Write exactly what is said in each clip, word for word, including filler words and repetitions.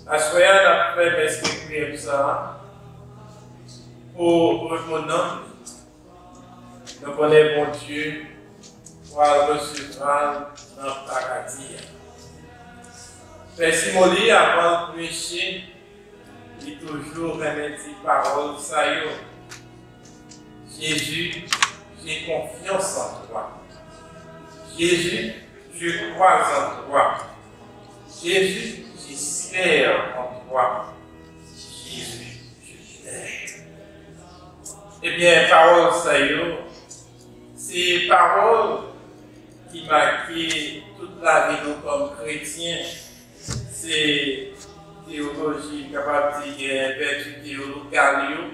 Aswè a, n ap fè mès rekwiyèm sa a pou reponn nanm li. Nou konnen Bondye pral resevwa l nan paradi a. Pè Simoli, avan l preche, li toujou renmen di pawòl sa yo. Jésus, j'ai confiance en toi. Jésus, je crois en toi. Jésus, j'espère en toi. Jésus, je t'aime. Ebyen, pawòl sa yo, se pawòl ki make tout lavi nou kòm kretyen. Se teyoloji, m kapab di, gen vèti teyologal yo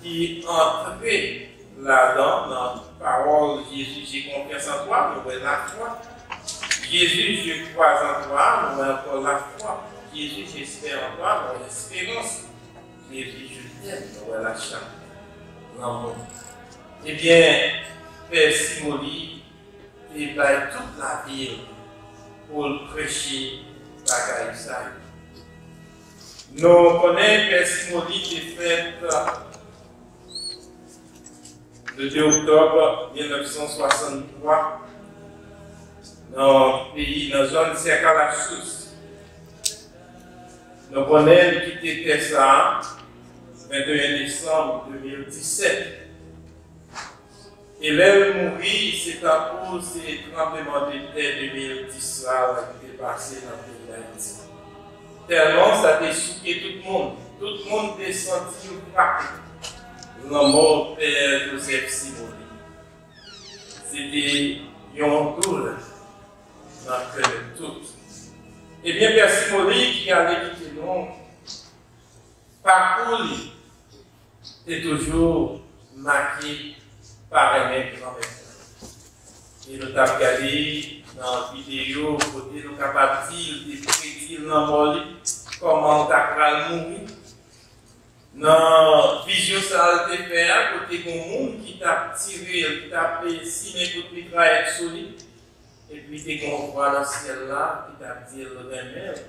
ki antre ladan, nan pawòl Jésus, j'ai confiance en toi, nou wè lafwa. Jésus, je crois en toi, nou wè ankò lafwa. Jésus, j'espère en toi, nou wè esperans. Jésus, je t'aime, nou wè lacharite, lanmou. Ebyen, Pè Simoli te bay tout lavi l pou l preche bagay sa yo. Nou konnen Pè Simoli te fèt le de oktòb mil nèf san swasanntwa nan peyi, nan zòn Sèkal Lasous. Nou konnen li kite tè sa a venteyen desanm de mil disèt. E lè l mouri, se tankou se tranblemanntè de mil dis la ki te pase nan peyi Dayiti. Tèlman sa te souke tout moun, tout moun te santi yo frape. Lanmò Pè Joseph Simoli, se te yon doulè nan kè nou tout. Ebyen, Pè Simoli ki ale kite nou, pakou li te toujou make pa renmen granmèt la. E nou t ap gade nan videyo kote nou kapab di l te predi lanmò li, kòman l ta pral mouri. Nan vizyon sa a l te fè a, kote gen yon moun ki t ap tire l, ki t ap simen kout mitrayèt sou li, epi te gen yon vwa nan syèl la ki t ap di l renmen l,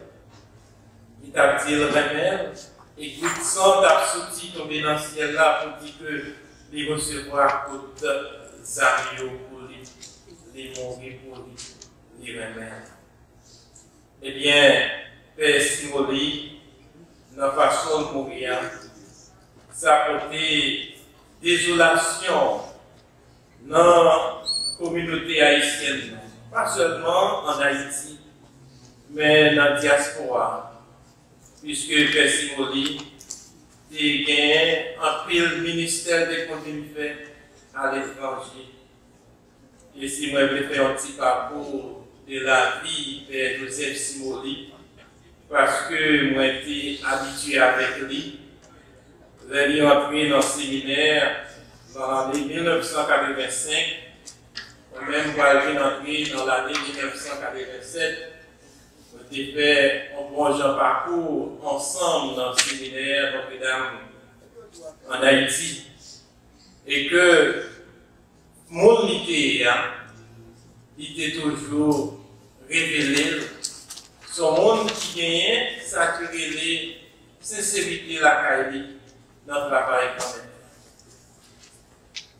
ki t ap di l renmen l, e gout san t ap soti tonbe nan syèl la pou di ke li resevwa kout zam yo pou li, li mouri pou li, li renmen l. Ebyen, Pè Simoli, nan fason l mouri a, sa pote dezolasyon nan kominote ayisyèn nan, pa sèlman ann Ayiti, men nan dyaspora a, piske Pè Simoli te genyen anpil ministè l te konn vin fè aletranje. E si mwen vle fè yon ti pakou de lavi Pè Joseph Simoli, paske mwen te abitye avèk li, lè li antre nan seminè nan lane mil nèf san katrevensenk, mwen menm pral vin antre nan lane mil nèf san katrevennsèt, nou te fè yon bon jan pakou ansanm nan seminè Notre-Dame ann Ayiti. E ke moun li te ye a, li te toujou revele l. Se yon moun ki genyen sa ki rele senserite lakay li nan travay kanmenm.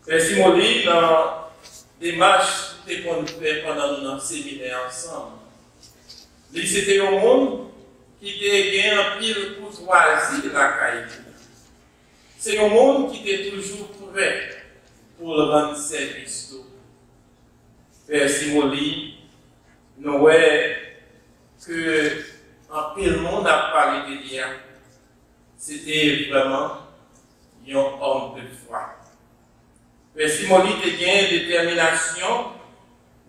Pè Simoli, nan demach li te konn fè pandan nou nan seminè ansanm, li se te yon moun ki te gen anpil koutwazi lakay li. Se yon moun ki te toujou prè pou l rann sèvis tou. Pè Simoli, nou wè ke anpil moun ap pale de li a, se te vrèman yon òm de fwa. Pè Simoli te gen detèminasyon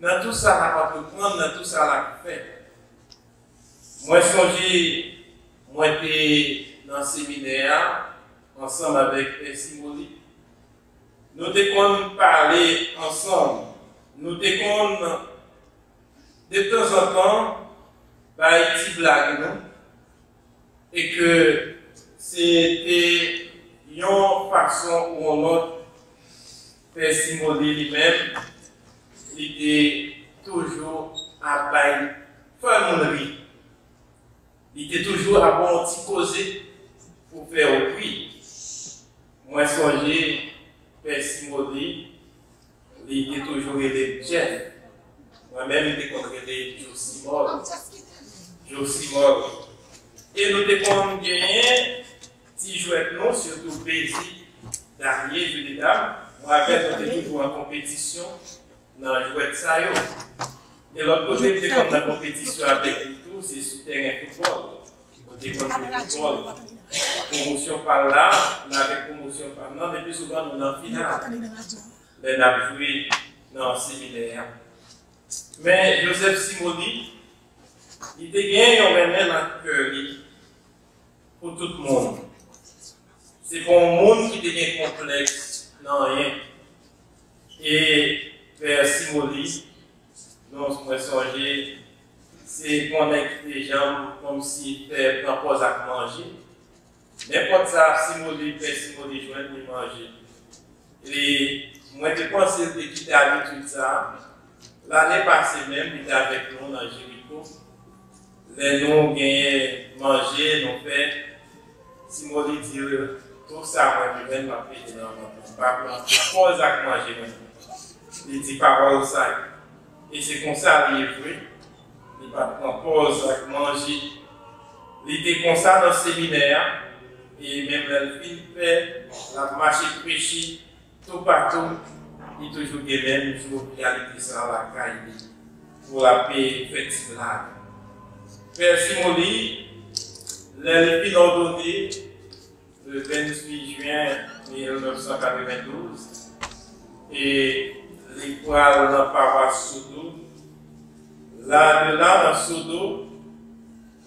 nan tou sa l ap antreprann, nan tou sa l ap fè. Mwen sonje, mwen te nan seminè a ansanm avèk Pè Simoli. Nou te konn pale ansanm. Nou te konn, de tanzantan, bay ti blag nou. E ke se te yon fason ou yon lòt, Pè Simoli li menm, li te toujou ap bay, fè moun ri. Li te toujou ap ba w yon ti koze pou fè w ri. Mwen sonje Pè Simoli, li te toujou rele m Jeff. Mwen menm, m te konn rele Josimòl. Josimòl. E nou te konn genyen ti jwèt nou, sitou Bezi, Damye, Jeu de Dames. Mwen avè l, nou te toujou an konpetisyon nan jwèt sa yo. E lòt kote, m te konn nan konpetisyon avèk li tou, se sou tèren foutbòl. Nou te konn jwe foutbòl. Pwomosyon pa l la, n avèk pwomosyon pa m nan, men pi souvan nou nan final. Lè n ap jwe nan seminè a. Men Joseph Simoli, li te gen yon renmen nan kè li pou tout moun. Se pa yon moun ki te gen konplèks nan anyen. E Pè Simoli, non, mwen sonje, se konnen ki te janm kòmsi fè pran pòz ak manje. Nenpòt sa Simoli, Pè Simoli jwenn, li manje. E mwen te panse l te kite abitid sa a. Lane pase menm, li te avèk nou nan Jeriko. Lè nou genyen manje, nou fè, Simoli di l, tou sa mwen menm m ap mete nan vant mwen. M pa pran pòz ak manje mwen. Li di pawòl sa yo. E se konsa li ye vre. Li pa t pran pòz ak manje. Li te konsa nan seminè a. E menm lè l fin fè, l ap mache preche toupatou, li toujou gen menm jovyalite sa a lakay li pou l ap fè ti blag. Pè Simoli, lè li fin òdone, le venntuit jen mil nèf san katrevendouz, e li pral nan pawas Sodo. La de la nan Sodo,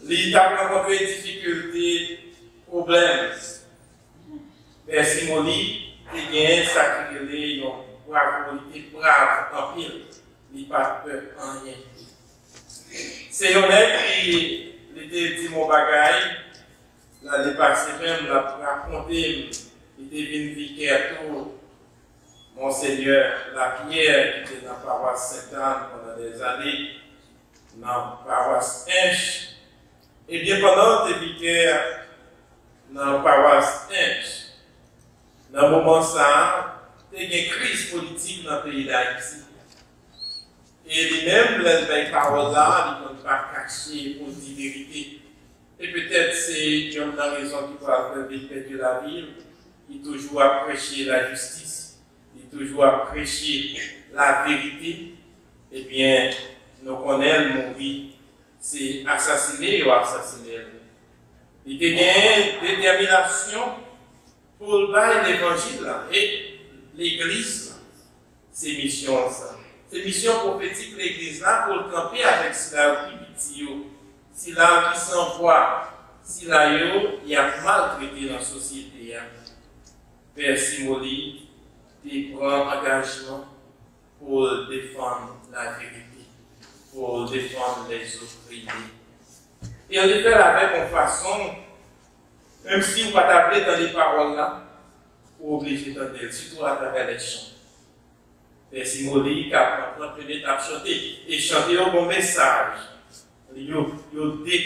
li t ap rankontre difikilte, pwoblèm. Pè Simoli te gen sa ki rele yon bravo, li te brav anpil, li pa t pè anyen. Se yon nèg ki, li te di m yon bagay, lane pase menm, l ap rakonte m, li te vin vikè tou, Monsenyè Lapierre, ki te nan pawas Sentàn pandan dèzane, nan pawas Ench. Ebyen, pandan l te vikè nan pawas Ench, nan moman sa a, te gen kriz politik nan peyi Dayiti. E li menm, lè l bay pawòl la, li konn pa kache pou l di verite. E petèt se yonn nan rezon ki pral fè l vin pèdi lavi l. Li toujou ap preche lajistis. Li toujou ap preche laverite. Ebyen, nou konnen l mouri. Se asasine yo asasine l. Li te gen detèminasyon pou l bay levanjil la e legliz la. Se misyon l sa. Se misyon pwofetik legliz la pou l kanpe avèk sila yo pi piti yo, sila yo ki san vwa, sila yo y ap maltrete nan sosyete a. Pè Simoli te pran angajman pou l defann laverite, pou l defann les opprimés. E li fè l avèk yon fason, menm si w pa ta vle tande pawòl la, ou oblije tande l, sitou atravè lè chan. Pè Simoli ka pran trant minit ap chante, e chante yo gon mesaj. Yo, yo de,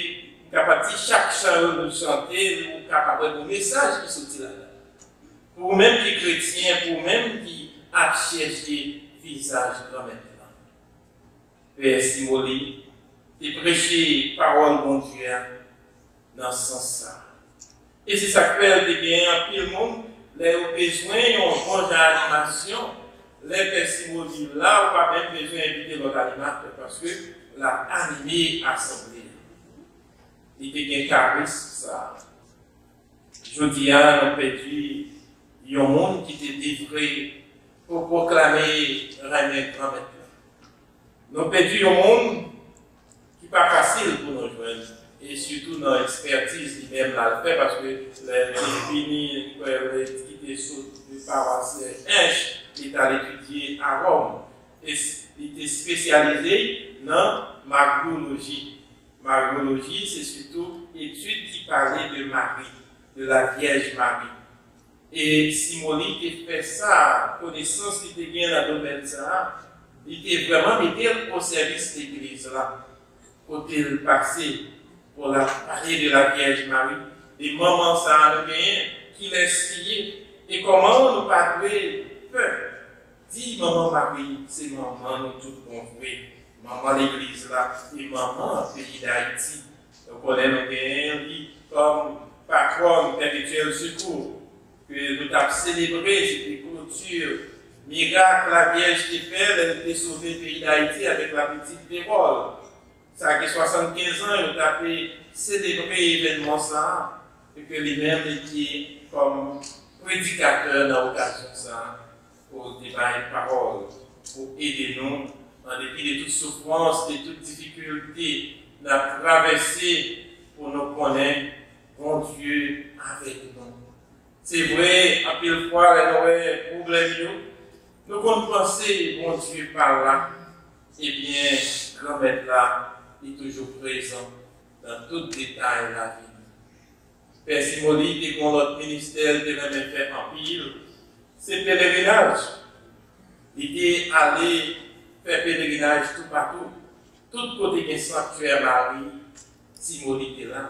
m kapab di chak chan yo nou chante, ou kapab wè gon mesaj ki soti ladan. Pou ou menm ki kretyen, pou ou menm ki ap chèche vizaj Granmèt la. Pè Simoli te preche pawòl Bondye a nan sans sa. E se sa k fè l te gen anpil moun, lè yo bezwen yon bon jan animasyon, lè Pè Simoli la, ou pa menm bezwen envite lòt animatè, paske l ap anime asanble a. Li te gen karis sa. Jodi a, nou pèdi yon moun ki te devre pou pwoklame renmen Granmèt la. Nou pèdi yon moun ki pa fasil pou nou jwenn, e sitou nan ekspètiz li menm l al fè, paske lè l te vini, lè l te kite sot de pawas Ench, li t al etidye a Wòm. E s-, li te espesyalize nan maryoloji. Maryoloji, se sitou etid ki pale de Mari, de la Vierge Marie. E Simoli te fè sa, konesans li te gen nan domèn sa a, li te vrèman mete l o sèvis legliz la. Kote l pase, Pou la pale de la Vyèj Mari, de manman sa a nou genyen, kilès li ye, e kòman nou pa dwe pè di Manman Mari se manman nou tout bon vre, manman legliz la e manman peyi Dayiti. Nou konnen nou genyen li kòm patwòn pèpetyèl sekou, ke nou t ap selebre, se te kloti mirak Lavyèj te fè lè l te sove peyi Dayiti avèk la pitit Vewòl. Sa gen swasannkenz an, yo t ape selebre evènman sa a, e ke li menm li te kòm predikatè nan okazyon sa a, pou te bay pawòl, pou ede nou, an depi de tout soufrans, de tout difikilte n ap travèse, pou nou konnen Bondye avèk nou. Se vre, anpil fwa, lè nou wè pwoblèm yo, nou konn panse Bondye pa la. Ebyen, Granmèt la, li toujou prezan nan tout detay lavi nou. Pè Simoli te gen yon lòt ministè l te renmen fè anpil, se pelerinaj. Li te ale fè pelerinaj toupatou. Tout kote gen santyè Mari, Simoli te la.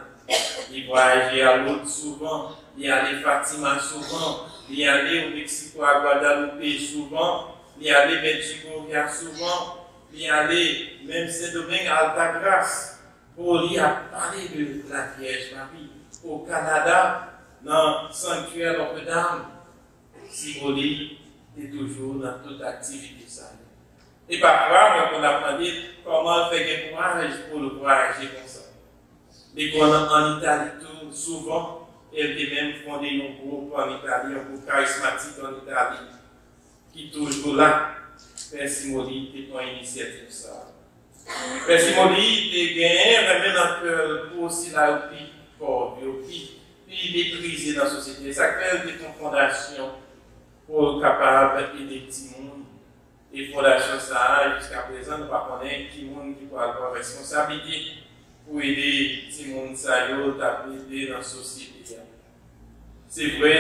Li vwayaje a Loud souvan, li ale Fatima souvan, li ale o Meksiko a Gwadalope souvan, li ale Medjugorje souvan, li ale menm Sendomeng Altagras. Pou li ap pale de Lavyèj Mari o Kanada, nan santyè Notre Dame, Simoli te toujou nan tout aktivite sa yo. E pafwa, mwen konn ap mande l kòman l fè gen kouraj pou l vwayaje konsa. Li konn ann Itali tou souvan, e l te menm fonde yon gwoup ann Itali, yon gwoup karismatik ann Itali, ki toujou la. Pè Simoli te pran inisyativ sa a. Pè Simoli te genyen renmen nan kè l pou sila yo pi pòv yo, pi, pi meprize nan sosyete. Sa k fè l te fè yon fondasyon pou l kapab ede timoun. E fondasyon sa a, jiska prezan, nou pa konnen ki moun ki pral pran responsablite pou ede timoun sa yo t ap ede nan sosyete a. Se vre,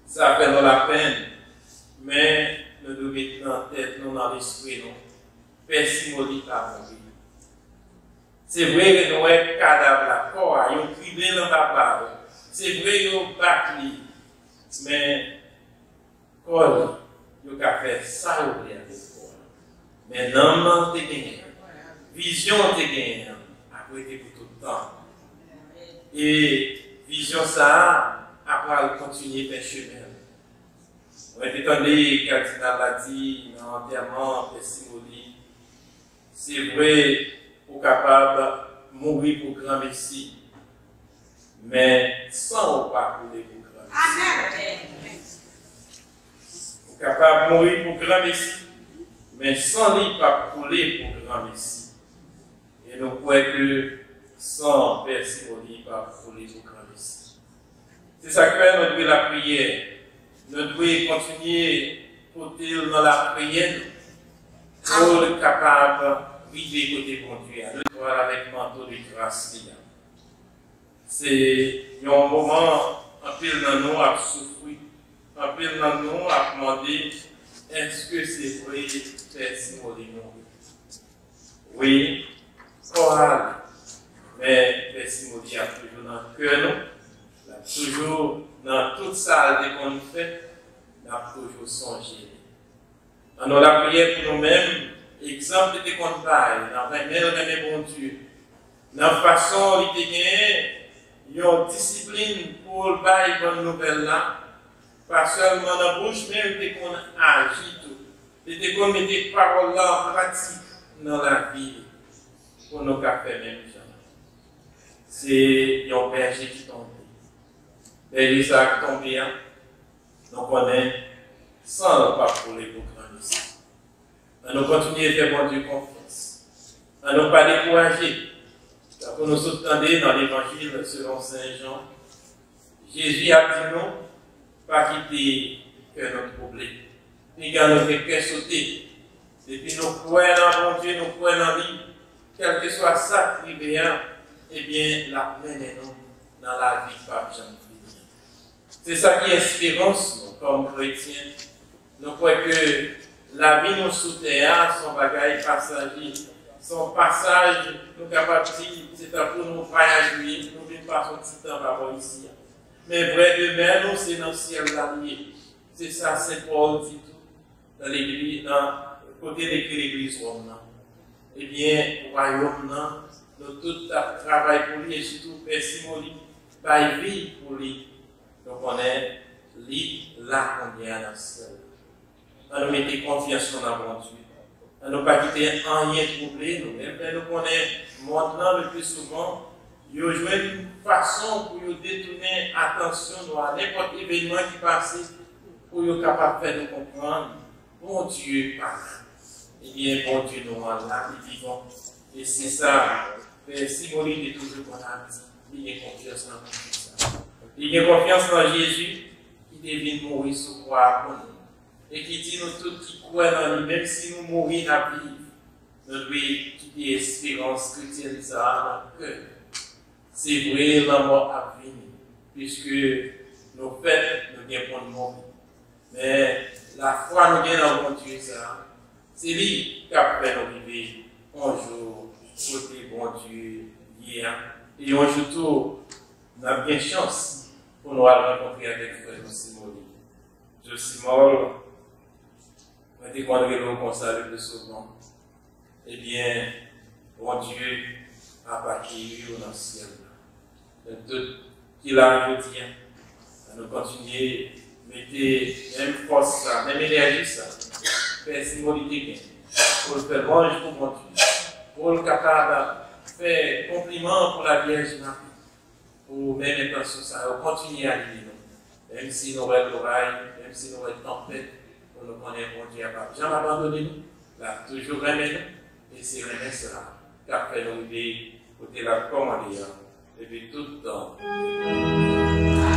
sa fè nou lapenn, men nou dwe met nan tèt nou, nan lespri nou, Pè Simoli pa mouri. Se vre, nou wè kadav la, kò a, yo krible l anba bal. Se vre, yo bat li, men kò li, yo ka fè sa yo vle avèk kò a. Men nanm nan te genyen an, vizyon an te genyen an, ap rete pou tout tan. E vizyon sa a ap pral kontinye fè chemen l. Mwen te tande kadinal la di nan antèman Pè Simoli, se vre, ou kapab mouri pou granmesi, men san ou pa koule pou granmesi. Ou kapab mouri pou granmesi, men san li p ap koule pou granmesi. E nou kwè ke san Pè Simoli p ap koule pou granmesi. Se sa k fè nou dwe lapriyè. Nou dwe kontinye pote l nan lapriyè nou, pou l kapab rive kote Bondye a. Nou dwe pral avèk manto de gras li a. Se yon moman anpil nan nou ap soufri. Anpil nan nou ap mande, èske se vre Pè Simoli mouri? Wi, kò a ale. Men Pè Simoli ap toujou nan kè nou. L ap toujou nan tout sa l te konn fè. N ap toujou sonje li. Ann nou lapriyè pou nou menm, egzanp li te konn bay nan renmen l renmen Bondye, nan fason li te genyen yon disiplin pou l bay bòn nouvèl la, pa sèlman nan bouch, men li te konn aji tou. Li te konn mete pawòl la an pratik nan lavi li, pou nou ka fè menm jan. Se yon bèje ki tonbe. Bèje sa a ki tonbe a, nou konnen san l p ap koule pou granmesi. Ann nou kontinye fè Bondye konfyans. Ann nou pa dekouraje. Tankou nou sot tande nan Levanjil selon Sen Jan, Jezi ap di nou, pa kite kè nou twouble. Piga nou fè kè sote. Depi nou kwè nan Bondye, nou kwè nan li, kèlkeswa sa k rive a, ebyen, l ap mennen nou nan lavi k p ap janm fini. Se sa ki esperans nou kòm kretyen. Nou kwè ke lavi nou sou tè a se yon bagay pasaje, Se yon pasaj, nou kapab di, se tankou nou vwayaje, nou vin pase yon ti tan pa bò isi a. Men vrè demè nou, se nan syèl la li ye. Se sa Sen Pòl di tou nan legliz, nan kote l ekri legliz Wòm nan. Ebyen, wayòm nan, nou tout ap travay pou li, e sitou Pè Simon li bay vi pou li. Nou konnen li la kounye a nan syèl la. Ann nou mete konfyans nou nan Bondye. Ann nou pa kite anyen twouble nou. Menm lè nou konnen mond lan, le pli souvan, yo jwenn fason pou yo detounen atansyon nou a nenpòt evènman ki pase pou yo kapab fè nou konprann Bondye pa la. Ebyen, Bondye nou an la, li vivan. E se sa, Pè Simon li te toujou konn ap di, li gen konfyans nan Bondye sa. Li gen konfyans nan Jezi ki te vin mouri sou kwa a pou nou. E ki di nou tout ki kwè nan li, menm si nou mouri, n ap viv. Nou dwe kite esperans kretyèn sa a nan kè nou. Se vre, lanmò ap vini, piske nou fèt, nou gen pou n mouri. Men lafwa nou gen nan Bondye sa a, se li k ap fè nou rive yon jou kote Bondye ye a. E yon jou tou, n ap gen chans pou nou al rankontre avèk frè nou Simoli. Josimòl, mwen te konn rele w konsa le pli souvan. Ebyen, Bondye ap akeyi w nan syèl la. Nou tout ki la jodi a, ann nou kontinye mete menm fòs sa, menm enèji sa, Pè Simon li te gen, pou l fè lwanj pou Bondye, pou l kapab fè konpliman pou la Vyèj Mari. Pou menm entansyon sa yo kontinye anime nou. Menm si nou wè loray, menm si nou wè tanpèt, pou nou konnen Bondye a p ap janm abandone nou, l ap toujou renmen nou, e se renmen sa k ap fè nou rive kote l ap kòmande a, depi tout tan.